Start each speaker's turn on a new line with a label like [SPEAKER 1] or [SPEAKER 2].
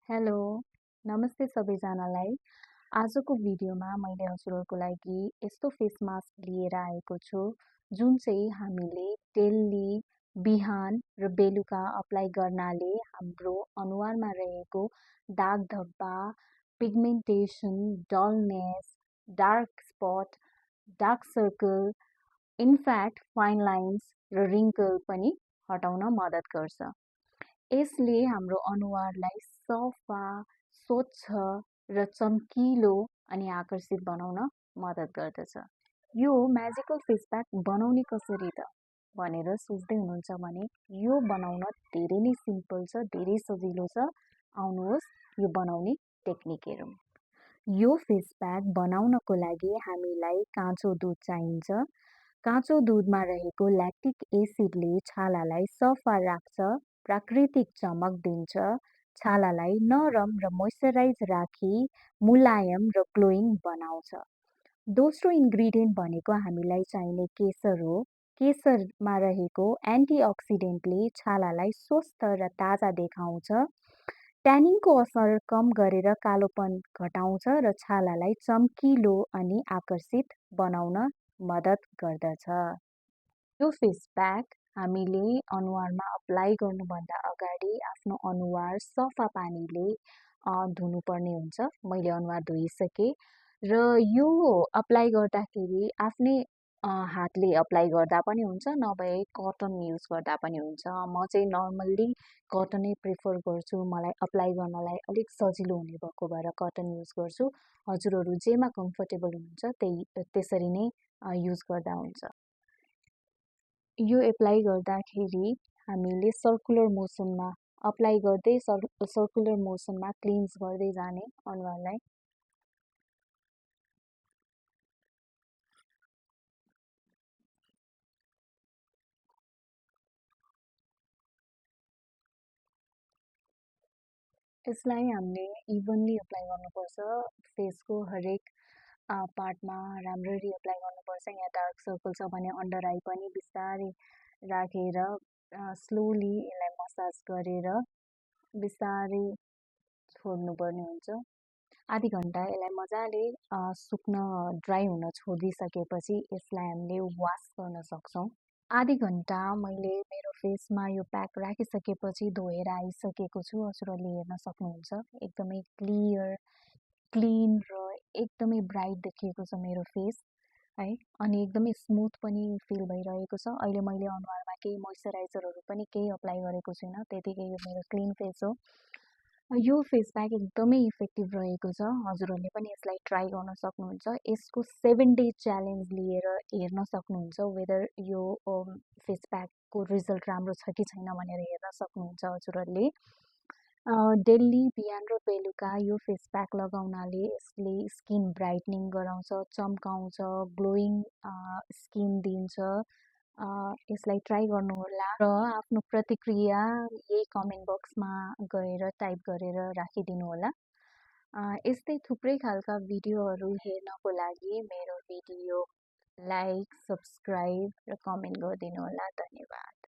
[SPEAKER 1] Hello, नमस्ते सबैजनालाई। आजको भिडियोमा मैले हजुरहरूको लागि यस्तो फेस मास्क लिएर आएको छु जुन चाहिँ हामीले डेली बिहान र बेलुका अप्लाई गर्नाले हाम्रो अनुहारमा रहेको दाग धब्बा, pigmentation, dullness, dark spot, dark circle, in fact fine lines र रिङ्कल पनि हटाउन मद्दत गर्छ। यसले हाम्रो अनुहारलाई सफा, स्वच्छ र चम्किलो अनि आकर्षित बनाउन मद्दत गर्दछ। यो म्याजिकल फेस प्याक बनाउने कसरी त भनेर सोच्दै हुनुहुन्छ भने यो बनाउन धेरै नै सिम्पल छ, धेरै सजिलो छ। आउनुहोस् यो बनाउने टेक्निक हेरौँ। यो फेस प्याक बनाउनको लागि हामीलाई काँचो दुध चाहिन्छ। काँचो दुधमा रहेको ल्याक्टिक एसिडले छालालाई सफा राख्छ, प्राकृतिक चमक दिन्छ, छालालाई नरम र मोइस्चराइज राखी मुलायम र ग्लोइङ बनाउँछ। दोस्रो इन्ग्रिडियन्ट भनेको हामीलाई चाहिने केसर हो। केसरमा रहेको एन्टिअक्सिडेन्टले छालालाई स्वस्थ र ताजा देखाउँछ, ट्यानिङको असर कम गरेर कालोपन घटाउँछ र छालालाई चम्किलो अनि आकर्षित बनाउन मद्दत गर्दछ। यो फेस प्याक हामीले अनुहारमा अप्लाई गर्नुभन्दा अगाडि आफ्नो अनुहार सफा पानीले धुनुपर्ने हुन्छ। मैले अनुहार धोइसकेँ र यो अप्लाई गर्दाखेरि आफ्नै हातले अप्लाई गर्दा पनि हुन्छ, नभए कटन युज गर्दा पनि हुन्छ। म चाहिँ नर्मल्ली कटनै प्रिफर गर्छु। मलाई अप्लाई गर्नलाई अलिक सजिलो हुने भएको भएर कटन युज गर्छु। हजुरहरू जेमा कम्फर्टेबल हुनुहुन्छ त्यसरी नै युज गर्दा हुन्छ। यो एप्लाई गर्दाखेरि हामीले सर्कुलर मोसनमा अप्लाई गर्दै सर्कुलर मोसनमा क्लिन्स गर्दै जाने अनुहारलाई। यसलाई हामीले इभनली अप्लाई गर्नुपर्छ। फेसको हरेक पार्टमा राम्ररी अप्लाई गर्नुपर्छ। यहाँ डार्क सर्कल छ भने अन्डर आई पनि बिस्तारै राखेर स्लोली यसलाई मसाज गरेर बिस्तारै छोड्नुपर्ने हुन्छ। आधी घन्टा यसलाई मजाले सुक्न ड्राई हुन छोडिदिइसकेपछि यसलाई हामीले वास गर्न सक्छौँ। आधी घन्टा मैले मेरो फेसमा यो प्याक राखिसकेपछि धोएर आइसकेको छु। हजुरहरूले हेर्न सक्नुहुन्छ एकदमै क्लियर, क्लिन र एकदमै ब्राइट देखिएको छ मेरो फेस है। अनि एकदमै स्मुथ पनि फिल भइरहेको छ। अहिले मैले अनुहारमा केही मोइस्चराइजरहरू पनि केही अप्लाई गरेको छुइनँ, त्यतिकै यो मेरो क्लिन फेस हो। यो फेस प्याक एकदमै इफेक्टिभ रहेको छ। हजुरहरूले पनि यसलाई ट्राई गर्न सक्नुहुन्छ। यसको 7 डे च्यालेन्ज लिएर हेर्न सक्नुहुन्छ वेदर यो फेस प्याकको रिजल्ट राम्रो छ कि छैन भनेर हेर्न सक्नुहुन्छ हजुरहरूले। डेली बिहान र बेलुका यो फेस प्याक लगाउनाले यसले स्किन ब्राइटनिङ गराउँछ, चम्काउँछ, ग्लोइङ स्किन दिन्छ। यसलाई ट्राई गर्नुहोला र आफ्नो प्रतिक्रिया यही कमेन्ट बक्समा गएर टाइप गरेर राखिदिनुहोला। यस्तै थुप्रै खालका भिडियोहरू हेर्नको लागि मेरो भिडियो लाइक, सब्सक्राइब र कमेन्ट गरिदिनुहोला। धन्यवाद।